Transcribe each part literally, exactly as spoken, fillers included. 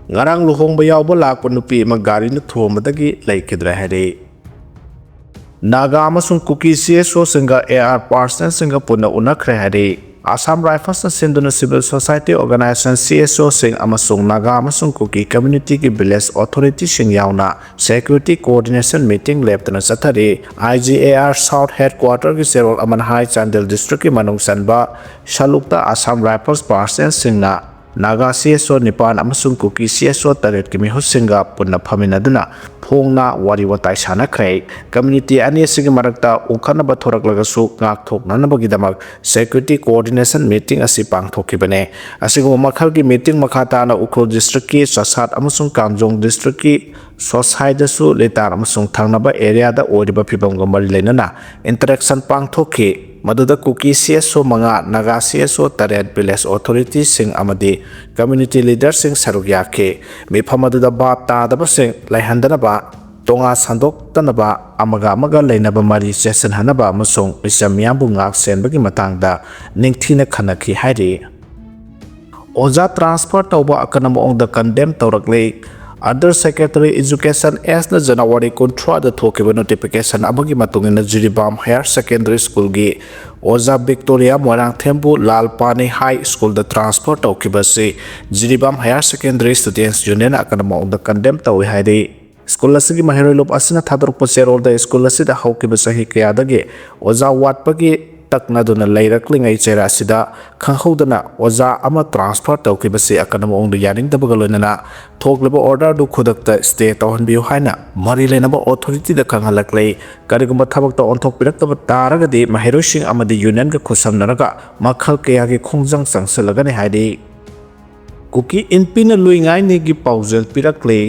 ꯉꯔꯥꯡ ꯂꯨꯍꯣꯡꯕ ꯌꯥꯎꯕ ꯂꯥꯛꯄ ꯅꯨꯄꯤ ꯑꯃ ꯒꯥꯔꯤꯅ ꯊꯣꯝꯕꯗꯒꯤ ꯂꯩꯈꯤꯗ꯭ꯔꯦ ꯍꯥꯏꯔꯤ꯫ ꯅꯥꯒꯥ ꯑꯃꯁꯨꯡ ꯀꯨꯀꯤ ꯁꯤ ꯑꯦꯁ ꯑꯣꯁꯤꯡꯒ ꯑꯦ ꯑꯥꯔ ꯄꯥꯔꯁꯅꯦꯜꯁꯤꯡꯒ ꯄꯨꯟꯅ ꯎꯅꯈ꯭ꯔꯦ ꯍꯥꯏꯔꯤ꯫ ꯑꯁꯥꯝ ꯔꯥꯏꯐꯜꯁꯅ ꯁꯤꯟꯗꯨꯅ civil society organisation C S ꯑꯣꯁꯤꯡ ꯑꯃꯁꯨꯡ ꯅꯥꯒꯥ ꯑꯃꯁꯨꯡ ꯀꯨꯀꯤ ꯀꯝꯃ꯭ꯌꯨꯅꯤꯇꯤꯒꯤ ꯚꯤꯂꯦꯖ ꯑꯣꯊꯣꯔꯤꯇꯤꯁꯤꯡ ꯌꯥꯎꯅ ꯁꯦꯀ꯭ꯌꯨꯔꯤꯇꯤ ꯀꯣꯑꯣꯔꯗꯤꯅꯦꯁꯟ ꯃꯤꯇꯤꯡ ꯂꯦꯞꯇꯅ ꯆꯠꯊꯔꯤ꯫ I G A R south ꯍꯦꯗꯀ꯭ꯋꯥꯇꯔꯒꯤ ꯆꯦꯔꯣꯜ ꯑꯃꯅ ꯍꯥꯏ, ꯆꯥꯟꯗꯦꯜ ꯗꯤꯁꯇ꯭ꯔꯤꯛꯀꯤ ꯃꯅꯨꯡ ꯆꯟꯕ ꯁꯂꯨꯛꯇ ꯑꯁꯥꯝ ꯔꯥꯏꯐꯜꯁ ꯄꯥꯔꯁꯅꯦꯜꯁꯤꯡꯅ ꯅꯥꯒꯥ ꯁꯤ ꯑꯦꯁ ꯑꯣ ꯅꯤꯄꯥꯟ ꯑꯃꯁꯨꯡ ꯀꯨꯀꯤ ꯁꯤ ꯑꯦꯁ ꯑꯣ ꯇꯔꯦꯠꯀꯤ ꯃꯤꯍꯨꯠꯁꯤꯡꯒ ꯄꯨꯟꯅ ꯐꯝꯃꯤꯟꯅꯗꯨꯅ ꯐꯣꯡꯅ ꯋꯥꯔꯤ ꯋꯥꯇꯥꯏ ꯁꯥꯟꯅꯈ꯭ꯔꯦ꯫ ꯀꯝꯃ꯭ꯌꯨꯅꯤꯇꯤ ꯑꯅꯤ ꯑꯁꯤꯒꯤ ꯃꯔꯛꯇ ꯎꯈꯠꯅꯕ ꯊꯣꯔꯛꯂꯒꯁꯨ ꯉꯥꯛꯊꯣꯛꯅꯅꯕꯒꯤꯗꯃꯛ ꯁꯦꯀ꯭ꯌꯨꯔꯤꯇꯤ ꯀꯣꯑꯣꯔꯗꯤꯅꯦꯁꯟ ꯃꯤꯇꯤꯡ ꯑꯁꯤ ꯄꯥꯡꯊꯣꯛꯈꯤꯕꯅꯦ꯫ ꯑꯁꯤꯒꯨꯝꯕ ꯃꯈꯜꯒꯤ ꯃꯤꯇꯤꯡ ꯃꯈꯥ ꯇꯥꯅ ꯎꯈ꯭ꯔꯨꯜ ꯗꯤꯁꯇ꯭ꯔꯤꯛꯀꯤ ꯆꯥꯁꯥꯠ ꯑꯃꯁꯨꯡ ꯀꯥꯝꯖꯣꯡ ꯗꯤꯁꯇ꯭ꯔꯤꯛꯀꯤ ꯁꯣꯁꯥꯏꯗꯁꯨ ꯂꯤꯇꯥꯟ ꯑꯃꯁꯨꯡ ꯊꯪꯅꯕ ꯑꯦꯔꯤꯌꯥꯗ ꯑꯣꯏꯔꯤꯕ ꯐꯤꯕꯝꯒ ꯃꯔꯤ ꯂꯩꯅꯅ ꯏꯟꯇꯔꯦꯛꯁꯟ ꯄꯥꯡꯊꯣꯛꯈꯤ꯫ ꯃꯗꯨꯗ ꯀꯨꯀꯤ ꯁꯤ ꯑꯦꯁ ꯑꯣ ꯃꯉꯥ, ꯅꯥꯒꯥ ꯁꯤ ꯑꯦꯁ ꯑꯣ ꯇꯔꯦꯠ, ꯚꯤꯂꯦꯖ ꯑꯣꯊꯣꯔꯤꯇꯤꯁꯤꯡ ꯑꯃꯗꯤ ꯀꯝꯃ꯭ꯌꯨꯅꯤꯇꯤ ꯂꯤꯗꯔꯁꯤꯡ ꯁꯔꯨꯛ ꯌꯥꯈꯤ꯫ ꯃꯤꯐꯝ ꯑꯗꯨꯗ ꯚꯥꯞ ꯇꯥꯗꯕꯁꯤꯡ ꯂꯩꯍꯟꯗꯅꯕ, ꯇꯣꯉꯥꯟ ꯁꯟꯗꯣꯛꯇꯅꯕ, ꯑꯃꯒ ꯑꯃꯒ ꯂꯩꯅꯕ ꯃꯔꯤ ꯆꯦꯠꯁꯤꯟꯍꯟꯅꯕ ꯑꯃꯁꯨꯡ ꯃꯤꯆꯝ ꯃꯤꯌꯥꯝꯕꯨ ꯉꯥꯛ ꯁꯦꯟꯕꯒꯤ ꯃꯇꯥꯡꯗ ꯅꯤꯡꯊꯤꯅ ꯈꯟꯅꯈꯤ ꯍꯥꯏꯔꯤ꯫ ꯑꯣꯖꯥ ꯇ꯭ꯔꯥꯟꯁꯐꯔ ꯇꯧꯕ ꯑꯀꯟꯕ ꯃꯑꯣꯡꯗ condemn ꯇꯧꯔꯛꯂꯤ꯫ Under secretary education ꯑꯦꯁꯅ January ꯀꯨꯟꯊ꯭ꯔꯥꯗ ꯊꯣꯛꯈꯤꯕ ꯅꯣꯇꯤꯐꯤꯀꯦꯁꯟ ꯑꯃꯒꯤ ꯃꯇꯨꯡ ꯏꯟꯅ ꯖꯤꯔꯤꯕꯥꯝ ꯍꯥꯌꯔ ꯁꯦꯀꯦꯟꯗꯔꯤ ꯁ꯭ꯀꯨꯜꯒꯤ ꯑꯣꯖꯥ ꯕꯤꯛꯇꯣꯔꯤꯌꯥ ꯃꯣꯏꯔꯥꯡꯊꯦꯝꯕꯨ ꯂꯥꯜ ꯄꯥꯅꯤ ꯍꯥꯏ ꯁ꯭ꯀꯨꯜꯗ ꯇ꯭ꯔꯥꯟꯁꯐꯔ ꯇꯧꯈꯤꯕ ꯑꯁꯤ ꯖꯤꯔꯤꯕꯥꯝ ꯍꯥꯌꯔ ꯁꯦꯀꯦꯟꯗꯔꯤ ꯁ꯭ꯇꯨꯗꯦꯟꯠꯁ ꯌꯨꯅꯤꯌꯟꯅ ꯑꯀꯟꯕ ꯃꯑꯣꯡꯗ ꯀꯟꯗꯦꯝ ꯇꯧꯏ ꯍꯥꯏꯔꯤ꯫ ꯁ꯭ꯀꯨꯜ ꯑꯁꯤꯒꯤ ꯃꯍꯩꯔꯣꯏ ꯂꯨꯞ ꯑꯁꯤꯅ ꯊꯥꯗꯣꯔꯛꯄ ꯆꯦꯔꯣꯜꯗ ꯁ꯭ꯀꯨꯜ ꯑꯁꯤꯗ ꯍꯧꯈꯤꯕ ꯆꯍꯤ ꯀꯌꯥꯗꯒꯤ ꯑꯣꯖꯥ ꯋꯥꯠꯄꯒꯤ ꯇꯛꯅꯗꯨꯅ ꯂꯩꯔꯛꯂꯤꯉꯩ ꯆꯩꯔꯥ ꯑꯁꯤꯗ ꯈꯪꯍꯧꯗꯅ ꯑꯣꯖꯥ ꯑꯃ ꯇ꯭ꯔꯥꯟꯁꯐꯔ ꯇꯧꯈꯤꯕꯁꯤ ꯑꯀꯟꯕ ꯃꯑꯣꯡꯗ ꯌꯥꯅꯤꯡꯗꯕꯒ ꯂꯣꯏꯅꯅ ꯊꯣꯛꯂꯤꯕ ꯑꯣꯔꯗꯔꯗꯨ ꯈꯨꯗꯛꯇ ꯁ꯭ꯇꯦ ꯇꯧꯍꯟꯕꯤꯌꯨ ꯍꯥꯏꯅ ꯃꯔꯤ ꯂꯩꯅꯕ ꯑꯣꯊꯣꯔꯤꯇꯤꯗ ꯈꯪꯍꯜꯂꯛꯂꯦ꯫ ꯀꯔꯤꯒꯨꯝꯕ ꯊꯕꯛꯇ ꯑꯣꯟꯊꯣꯛꯄꯤꯔꯛꯇꯕ ꯇꯥꯔꯒꯗꯤ ꯃꯍꯩꯔꯣꯏꯁꯤꯡ ꯑꯃꯗꯤ ꯌꯨꯅꯤꯌꯟꯒ ꯈꯨꯠꯁꯝꯅꯔꯒ ꯃꯈꯜ ꯀꯌꯥꯒꯤ ꯈꯣꯡꯖꯪ ꯆꯪꯁꯤꯜꯂꯒꯅꯤ ꯍꯥꯏꯔꯤ꯫ ꯀꯨꯀꯤ ꯏꯟꯄꯤꯅ ꯂꯨꯏ ꯉꯥꯏꯅꯤꯒꯤ ꯄꯥꯎꯖꯦꯜ ꯄꯤꯔꯛꯂꯤ꯫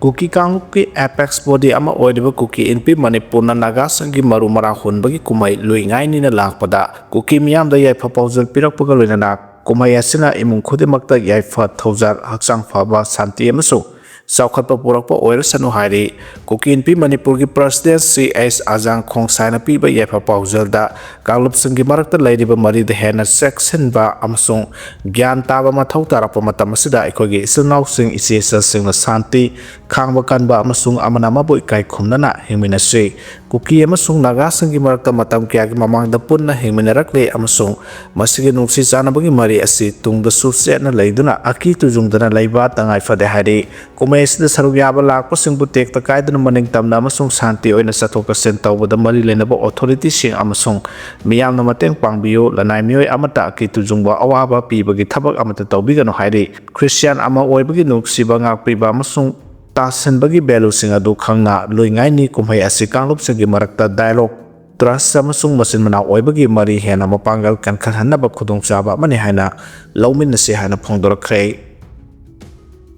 ꯀꯨꯀꯤ ꯀꯥꯡꯂꯨꯞꯀꯤ ꯑꯦꯄꯦꯛꯁ ꯕꯣꯗꯤ ꯑꯃ ꯑꯣꯏꯔꯤꯕ ꯀꯨꯀꯤ ꯏꯟꯄꯤ ꯃꯅꯤꯄꯨꯔꯅ ꯅꯥꯒꯥꯁꯤꯡꯒꯤ ꯃꯔꯨ ꯃꯔꯥꯡ ꯍꯨꯟꯕꯒꯤ ꯀꯨꯝꯍꯩ ꯂꯨꯏ ꯉꯥꯏꯅꯤꯅ ꯂꯥꯛꯄꯗ ꯀꯨꯀꯤ ꯃꯤꯌꯥꯝꯗ ꯌꯥꯏꯐ ꯄꯥꯎꯖꯦꯜ ꯄꯤꯔꯛꯄꯒ ꯂꯣꯏꯅꯅ ꯀꯨꯝꯍꯩ ꯑꯁꯤꯅ ꯏꯃꯨꯡ ꯈꯨꯗꯤꯡꯃꯛꯇ ꯌꯥꯏꯐ ꯊꯧꯖꯥꯜ, ꯍꯛꯆꯥꯡ ꯐꯕ, ꯁꯥꯟꯇꯤ ꯑꯃꯁꯨꯡ ꯆꯥꯎꯈꯠꯄ ꯄꯨꯔꯛꯄ ꯑꯣꯏꯔꯁꯅꯨ ꯍꯥꯏꯔꯤ꯫ ꯀꯨꯀꯤ ꯏꯟꯄꯤ ꯃꯅꯤꯄꯨꯔꯒꯤ ꯄ꯭ꯔꯁꯤꯗꯦꯟ ꯁꯤ ꯑꯩꯆ ꯑꯖꯥꯡ ꯈꯣꯡꯁꯥꯏꯅ ꯄꯤꯕ ꯌꯥꯏꯐ ꯄꯥꯎꯖꯦꯜꯗ ꯀꯥꯡꯂꯨꯞꯁꯤꯡꯒꯤ ꯃꯔꯛꯇ ꯂꯩꯔꯤꯕ ꯃꯔꯤꯗ ꯍꯦꯟꯅ ꯆꯦꯛꯁꯤꯟꯕ ꯑꯃꯁꯨꯡ ꯒ꯭ꯌꯥꯟ ꯇꯥꯕ ꯃꯊꯧ ꯇꯥꯔꯛꯄ ꯃꯇꯝ ꯑꯁꯤꯗ ꯑꯩꯈꯣꯏꯒꯤ ꯏꯆꯤꯜ ꯏꯅꯥꯎꯁꯤꯡ, ꯏꯆꯦ ꯏꯆꯜꯁꯤꯡꯅ ꯁꯥꯟꯇꯤ, ꯈꯥꯡꯕ ꯀꯟꯕ ꯑꯃꯁꯨꯡ ꯑꯃꯅ ꯑꯃꯕꯨ ꯏꯀꯥꯏ ꯈꯨꯝꯅꯅ ꯍꯤꯡꯃꯤꯟꯅꯁꯤ꯫ ꯀꯨꯀꯤ ꯑꯃꯁꯨꯡ ꯅꯥꯒꯥꯁꯤꯡꯒꯤ ꯃꯔꯛꯇ ꯃꯇꯝ ꯀꯌꯥꯒꯤ ꯃꯃꯥꯡꯗ ꯄꯨꯟꯅ ꯍꯤꯡꯃꯤꯟꯅꯔꯛꯂꯤ ꯑꯃꯁꯨꯡ ꯃꯁꯤꯒꯤ ꯅꯨꯡꯁꯤ ꯆꯥꯟꯅꯕꯒꯤ ꯃꯔꯤ ꯑꯁꯤ ꯇꯨꯡꯗꯁꯨ ꯆꯦꯠꯅ ꯂꯩꯗꯨꯅ ꯑꯀꯤ ꯇꯨꯖꯨꯡꯗꯅ ꯂꯩꯕ ꯇꯉꯥꯏ ꯐꯗꯦ ꯍꯥꯏꯔꯤ꯫ ꯀꯨꯝꯍꯩ ꯑꯁꯤꯗ ꯁꯔꯨꯛ ꯌꯥꯕ ꯂꯥꯛꯄꯁꯤꯡꯕꯨ ꯇꯦꯛꯇ ꯀꯥꯏꯗꯅ ꯃꯅꯤꯡ ꯇꯝꯅ ꯑꯃꯁꯨꯡ ꯁꯥꯟꯇꯤ ꯑꯣꯏꯅ ꯆꯠꯊꯣꯛ ꯆꯠꯁꯤꯟ ꯇꯧꯕꯗ ꯃꯔꯤ ꯂꯩꯅꯕ ꯑꯣꯊꯣꯔꯤꯇꯤꯁꯤꯡ ꯑꯃꯁꯨꯡ ꯃꯤꯌꯥꯝꯅ ꯃꯇꯦꯡ ꯄꯥꯡꯕꯤꯌꯨ꯫ ꯂꯅꯥꯏ ꯃꯤꯑꯣꯏ ꯑꯃꯠꯇ ꯑꯀꯤ ꯇꯨꯖꯨꯡꯕ ꯑꯋꯥꯕ ꯄꯤꯕꯒꯤ ꯊꯕꯛ ꯑꯃꯠꯇ ꯇꯧꯕꯤꯒꯅꯨ ꯍꯥꯏꯔꯤ꯫ ꯈ꯭ꯔꯤꯁꯇꯤꯌꯥꯟ ꯑꯃ ꯑꯣꯏꯕꯒꯤ ꯅꯨꯡꯁꯤꯕ ꯉꯥꯛꯄꯤꯕ ꯑꯃꯁꯨꯡ ꯇꯥꯁꯤꯟꯕꯒꯤ ꯚꯦꯂꯨꯁꯤꯡ ꯑꯗꯨ ꯈꯪꯅ ꯂꯨꯏꯉꯥꯏꯅꯤ꯫ ꯀꯨꯝꯍꯩ ꯑꯁꯤ ꯀꯥꯡꯂꯨꯞꯁꯤꯡꯒꯤ ꯃꯔꯛꯇ ꯗꯥꯏꯂꯣꯒ, ꯇ꯭ꯔꯁ ꯑꯃꯁꯨꯡ ꯃꯆꯤꯟ ꯃꯅꯥꯎ ꯑꯣꯏꯕꯒꯤ ꯃꯔꯤ ꯍꯦꯟꯅ ꯃꯄꯥꯡꯒꯜ ꯀꯟꯈꯠꯍꯟꯅꯕ ꯈꯨꯗꯣꯡꯆꯥꯕ ꯑꯃꯅꯤ ꯍꯥꯏꯅ ꯂꯧꯃꯤꯟꯅꯁꯤ ꯍꯥꯏꯅ ꯐꯣꯡꯗꯣꯔꯛꯈ꯭ꯔꯦ꯫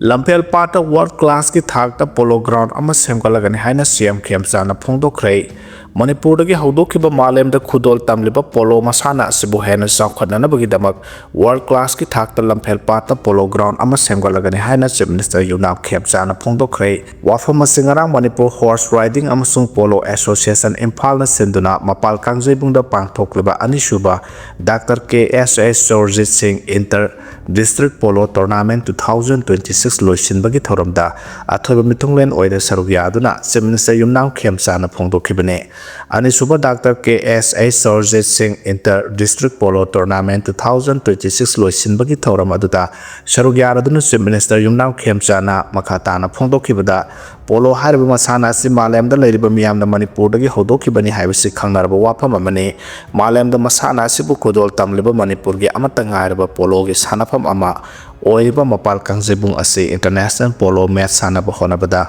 ꯂꯝꯐꯦꯜ ꯄꯥꯠꯇ ꯋꯥꯔꯜꯗ ꯀ꯭ꯂꯥꯁꯀꯤ ꯊꯥꯛꯇ ꯄꯣꯂꯣ ꯒ꯭ꯔꯥꯎꯟ ꯑꯃ ꯁꯦꯝꯒꯠꯂꯒꯅꯤ ꯍꯥꯏꯅ ꯁꯤ ꯑꯦꯝ ꯈꯦꯝꯆꯥꯟꯅ ꯐꯣꯡꯗꯣꯛꯈ꯭ꯔꯦ꯫ ꯃꯅꯤꯄꯨꯔꯗꯒꯤ ꯍꯧꯗꯣꯛꯈꯤꯕ ꯃꯥꯂꯦꯝꯗ ꯈꯨꯗꯣꯜ ꯇꯝꯂꯤꯕ ꯄꯣꯂꯣ ꯃꯁꯥꯟꯅ ꯑꯁꯤꯕꯨ ꯍꯦꯟꯅ ꯆꯥꯎꯈꯠꯅꯅꯕꯒꯤꯗꯃꯛ ꯋꯥꯔꯜꯗ ꯀ꯭ꯂꯥꯁꯀꯤ ꯊꯥꯛꯇ ꯂꯝꯐꯦꯜ ꯄꯥꯠꯇ ꯄꯣꯂꯣ ꯒ꯭ꯔꯥꯎꯟ ꯑꯃ ꯁꯦꯝꯒꯠꯂꯒꯅꯤ ꯍꯥꯏꯅ ꯆꯤꯐ ꯃꯤꯅꯤꯁꯇꯔ ꯌꯨꯝꯅꯥꯝ ꯈꯦꯝꯆꯥꯟꯅ ꯐꯣꯡꯗꯣꯛꯈ꯭ꯔꯦ꯫ ꯋꯥꯐꯝ ꯑꯁꯤ ꯉꯔꯥꯡ ꯃꯅꯤꯄꯨꯔ ꯍꯣꯔꯁ ꯔꯥꯏꯗꯤꯡ ꯑꯃꯁꯨꯡ ꯄꯣꯂꯣ ꯑꯦꯁꯣꯁꯤꯌꯦꯁꯟ ꯏꯝꯐꯥꯜꯅ ꯁꯤꯟꯗꯨꯅ ꯃꯄꯥꯜ ꯀꯥꯡꯖꯩꯕꯨꯡꯗ ꯄꯥꯡꯊꯣꯛꯂꯤꯕ ꯑꯅꯤꯁꯨꯕ ꯗꯥꯛꯇꯔ ꯀꯦ ꯑꯦꯁ S Surjit Singh inter district polo tournament two thousand twenty six ꯂꯣꯏꯁꯤꯟꯕꯒꯤ ꯊꯧꯔꯝꯗ ꯑꯊꯣꯏꯕ ꯃꯤꯊꯨꯡꯂꯦꯟ ꯑꯣꯏꯅ ꯁꯔꯨꯛ ꯌꯥꯗꯨꯅ ꯆꯤꯐ ꯃꯤꯅꯤꯁꯇꯔ ꯌꯨꯝꯅꯥꯝ ꯈꯦꯝꯆꯥꯟꯅ ꯐꯣꯡꯗꯣꯛꯈꯤꯕꯅꯤ꯫ ꯑꯅꯤꯁꯨꯕ doctor K S H Surjit Singh inter district polo tournament two thousand twenty six ꯂꯣꯏꯁꯤꯟꯕꯒꯤ ꯊꯧꯔꯝ ꯑꯗꯨꯗ ꯁꯔꯨꯛ ꯌꯥꯔꯗꯨꯅ ꯆꯤꯐ ꯃꯤꯅꯤꯁꯇꯔ ꯌꯨꯝꯅꯥꯝ ꯈꯦꯝꯆꯥꯟꯅ ꯃꯈꯥ ꯇꯥꯅ ꯐꯣꯡꯗꯣꯛꯈꯤꯕꯗ, ꯄꯣꯂꯣ ꯍꯥꯏꯔꯤꯕ ꯃꯁꯥꯟꯅ ꯑꯁꯤ ꯃꯥꯂꯦꯝꯗ ꯂꯩꯔꯤꯕ ꯃꯤꯌꯥꯝꯅ ꯃꯅꯤꯄꯨꯔꯗꯒꯤ ꯍꯧꯗꯣꯛꯈꯤꯕꯅꯤ ꯍꯥꯏꯕꯁꯤ ꯈꯪꯅꯔꯕ ꯋꯥꯐꯝ ꯑꯃꯅꯤ꯫ ꯃꯥꯂꯦꯝꯗ ꯃꯁꯥꯟꯅ ꯑꯁꯤꯕꯨ ꯈꯨꯗꯣꯜ ꯇꯝꯂꯤꯕ ꯃꯅꯤꯄꯨꯔꯒꯤ ꯑꯃꯠꯇ ꯉꯥꯏꯔꯕ ꯄꯣꯂꯣꯒꯤ ꯁꯥꯟꯅꯐꯝ ꯑꯃ ꯑꯣꯏꯔꯤꯕ ꯃꯄꯥꯜ ꯀꯥꯡꯖꯩꯕꯨꯡ ꯑꯁꯤ ꯏꯟꯇꯔꯅꯦꯁꯅꯦꯜ ꯄꯣꯂꯣ ꯃꯦꯠꯆ ꯁꯥꯟꯅꯕ ꯍꯣꯠꯅꯕꯗ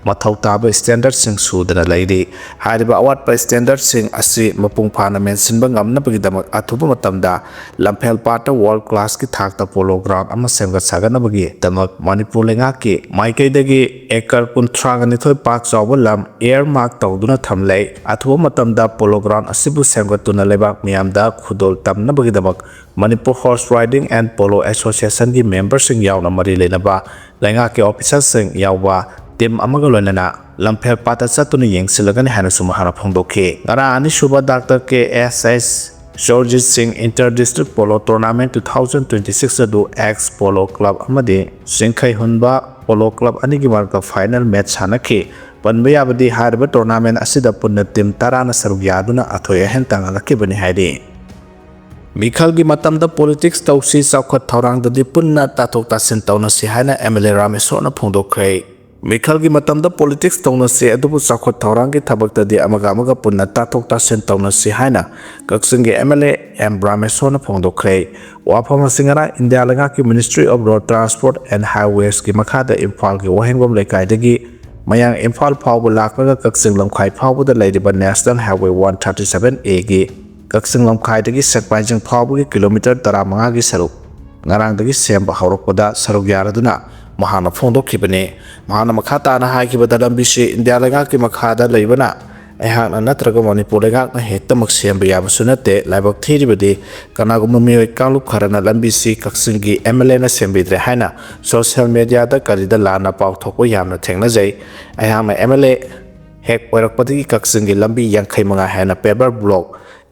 ꯃꯊꯧ ꯇꯥꯕ ꯁ꯭ꯇꯦꯟꯗꯔꯗꯁꯤꯡ ꯁꯨꯗꯅ ꯂꯩꯔꯤ꯫ ꯍꯥꯏꯔꯤꯕ ꯑꯋꯥꯠꯄ ꯁ꯭ꯇꯦꯟꯗꯔꯗꯁꯤꯡ ꯑꯁꯤ ꯃꯄꯨꯡ ꯐꯥꯅ ꯃꯦꯟꯁꯤꯟꯕ ꯉꯝꯅꯕꯒꯤꯗꯃꯛ ꯑꯊꯨꯕ ꯃꯇꯝꯗ ꯂꯝꯐꯦꯜ ꯄꯥꯠꯇ ꯋꯥꯔꯜꯗ ꯀ꯭ꯂꯥꯁꯀꯤ ꯊꯥꯛꯇ ꯄꯣꯂꯣ ꯒ꯭ꯔꯥꯎꯟ ꯑꯃ ꯁꯦꯝꯒꯠ ꯁꯥꯒꯠꯅꯕꯒꯤꯗꯃꯛ ꯃꯅꯤꯄꯨꯔ ꯂꯩꯉꯥꯛꯀꯤ ꯃꯥꯏꯀꯩꯗꯒꯤ ꯑꯦꯀꯔ ꯀꯨꯟꯊ꯭ꯔꯥꯒ ꯅꯤꯊꯣꯏ ꯄꯥꯛ ꯆꯥꯎꯕ ꯂꯝ ꯏꯌꯔꯃꯥꯔꯛ ꯇꯧꯗꯨꯅ ꯊꯝꯂꯦ꯫ ꯑꯊꯨꯕ ꯃꯇꯝꯗ ꯄꯣꯂꯣ ꯒ꯭ꯔꯥꯎꯟ ꯑꯁꯤꯕꯨ ꯁꯦꯝꯒꯠꯇꯨꯅ ꯂꯩꯕꯥꯛ ꯃꯤꯌꯥꯝꯗ ꯈꯨꯗꯣꯜ ꯇꯝꯅꯕꯒꯤꯗꯃꯛ Manipur horse riding and polo ꯑꯦꯁꯣꯁꯤꯌꯦꯁꯟꯒꯤ ꯃꯦꯝꯕꯔ ꯃꯦꯝꯕꯔꯁꯤꯡ ꯌꯥꯎꯅ ꯃꯔꯤ ꯂꯩꯅꯕ ꯂꯩꯉꯥꯛꯀꯤ ꯑꯣꯐꯤꯁꯥꯔꯁꯤꯡ ꯌꯥꯎꯕ ꯇꯤꯝ ꯑꯃꯒ ꯂꯣꯏꯅꯅ ꯂꯝꯐꯦꯜ ꯄꯥꯠꯇ ꯆꯠꯇꯨꯅ ꯌꯦꯡꯁꯤꯜꯂꯒꯅꯤ ꯍꯥꯏꯅꯁꯨ ꯃꯍꯥꯛꯅ ꯐꯣꯡꯗꯣꯛꯈꯤ꯫ ꯉꯔꯥꯡ ꯑꯅꯤꯁꯨꯕ ꯗꯥꯛꯇꯔ ꯀꯦ ꯑꯦꯁ S Jorjit Singh inter district polo tournament two thousand twenty six ꯑꯗꯨ ꯑꯦꯛꯁ ꯄꯣꯂꯣ ꯀ꯭ꯂꯕ ꯑꯃꯗꯤ ꯆꯤꯡꯈꯩ ꯍꯨꯟꯕ ꯄꯣꯂꯣ ꯀ꯭ꯂꯕ ꯑꯅꯤꯒꯤ ꯃꯔꯛꯇ ꯐꯥꯏꯅꯦꯜ ꯃꯦꯠꯆ ꯁꯥꯟꯅꯈꯤ꯫ ꯄꯟꯕ ꯌꯥꯕꯗꯤ ꯍꯥꯏꯔꯤꯕ ꯇꯣꯔꯅꯥꯃꯦꯟ ꯑꯁꯤꯗ ꯄꯨꯟꯅ ꯇꯤꯝ ꯇꯔꯥꯅ ꯁꯔꯨꯛ ꯌꯥꯗꯨꯅ ꯑꯊꯣꯏ ꯑꯍꯦꯟ ꯇꯥꯟꯅꯔꯛꯈꯤꯕꯅꯤ ꯍꯥꯏꯔꯤ꯫ ꯃꯤꯈꯜꯒꯤ ꯃꯇꯝꯗ ꯄꯣꯂꯤꯇꯤꯛꯁ ꯇꯧꯁꯤ, ꯆꯥꯎꯈꯠ ꯊꯧꯔꯥꯡꯗꯗꯤ ꯄꯨꯟꯅ ꯇꯥꯊꯣꯛ ꯇꯥꯁꯤꯟ ꯇꯧꯅꯁꯤ ꯍꯥꯏꯅ ꯑꯦꯝ ꯑꯦꯜ ꯑꯦ ꯔꯥꯃꯦꯁꯣꯔꯅ ꯐꯣꯡꯗꯣꯛꯈ꯭ꯔꯦ꯫ ꯃꯤꯈꯜꯒꯤ ꯃꯇꯝꯗ ꯄꯣꯂꯤꯇꯤꯛꯁ ꯇꯧꯅꯁꯤ, ꯑꯗꯨꯕꯨ ꯆꯥꯎꯈꯠ ꯊꯧꯔꯥꯡꯒꯤ ꯊꯕꯛꯇꯗꯤ ꯑꯃꯒ ꯑꯃꯒ ꯄꯨꯟꯅ ꯇꯥꯊꯣꯛ ꯇꯥꯁꯤꯟ ꯇꯧꯅꯁꯤ ꯍꯥꯏꯅ ꯀꯛꯆꯤꯡꯒꯤ ꯑꯦꯝ ꯑꯦꯜ ꯑꯦ ꯑꯦꯝ ꯔꯥꯃꯦꯁꯣꯔꯅ ꯐꯣꯡꯗꯣꯛꯈ꯭ꯔꯦ꯫ ꯋꯥꯐꯝ ꯑꯁꯤ ꯉꯔꯥꯡ ꯏꯟꯗꯤꯌꯥ ꯂꯩꯉꯥꯛꯀꯤ Ministry of Road Transport and Highwaysꯀꯤ ꯃꯈꯥꯗ ꯏꯝꯐꯥꯜꯒꯤ ꯋꯥꯍꯦꯡꯕꯝ ꯂꯩꯀꯥꯏꯗꯒꯤ ꯃꯌꯥꯡ ꯏꯝꯐꯥꯜ ꯐꯥꯎꯕ ꯂꯥꯛꯂꯒ ꯀꯛꯆꯤꯡ ꯂꯝꯈꯥꯏ ꯐꯥꯎꯕꯗ ꯂꯩꯔꯤꯕ National Highway one thirty seven Aꯒꯤ ꯀꯛꯆꯤꯡ ꯂꯝꯈꯥꯏꯗꯒꯤ ꯁꯦꯛꯃꯥꯏꯖꯤꯡ ꯐꯥꯎꯕꯒꯤ ꯀꯤꯂꯣꯃꯤꯇꯔ ꯇꯔꯥꯃꯉꯥꯒꯤ ꯁꯔꯨꯛ ꯉꯔꯥꯡꯗꯒꯤ ꯁꯦꯝꯕ ꯍꯧꯔꯛꯄꯗ ꯁꯔꯨꯛ ꯌꯥꯔꯗꯨꯅ ꯃꯍꯥꯛꯅ ꯐꯣꯡꯗꯣꯛꯈꯤꯕꯅꯤ꯫ ꯃꯍꯥꯛꯅ ꯃꯈꯥ ꯇꯥꯅ ꯍꯥꯏꯈꯤꯕꯗ, ꯂꯝꯕꯤꯁꯤ ꯏꯟꯗꯤꯌꯥ ꯂꯩꯉꯥꯛꯀꯤ ꯃꯈꯥꯗ ꯂꯩꯕꯅ ꯑꯩꯍꯥꯛꯅ ꯅꯠꯇ꯭ꯔꯒ ꯃꯅꯤꯄꯨꯔ ꯂꯩꯉꯥꯛꯅ ꯍꯦꯛꯇꯃꯛ ꯁꯦꯝꯕ ꯌꯥꯕꯁꯨ ꯅꯠꯇꯦ꯫ ꯂꯥꯏꯕꯛ ꯊꯤꯔꯤꯕꯗꯤ ꯀꯅꯥꯒꯨꯝꯕ ꯃꯤꯑꯣꯏ ꯀꯥꯡꯂꯨꯞ ꯈꯔꯅ ꯂꯝꯕꯤꯁꯤ ꯀꯛꯆꯤꯡꯒꯤ ꯑꯦꯝ ꯑꯦꯜ ꯑꯦꯅ ꯁꯦꯝꯕꯤꯗ꯭ꯔꯦ ꯍꯥꯏꯅ ꯁꯣꯁꯤꯌꯦꯜ ꯃꯦꯗꯤꯌꯥꯗ ꯀꯔꯤꯗ ꯂꯥꯟꯅ ꯄꯥꯎ ꯊꯣꯛꯄ ꯌꯥꯝꯅ ꯊꯦꯡꯅꯖꯩ꯫ ꯑꯩꯍꯥꯛꯅ ꯑꯦꯝ ꯑꯦꯜ ꯑꯦ ꯍꯦꯛ ꯑꯣꯏꯔꯛꯄꯗꯒꯤ ꯀꯛꯆꯤꯡꯒꯤ ꯂꯝꯕꯤ ꯌꯥꯡꯈꯩ ꯃꯉꯥ ꯍꯦꯟꯅ ꯄꯦꯕꯔ ꯕ꯭ꯂꯣꯛ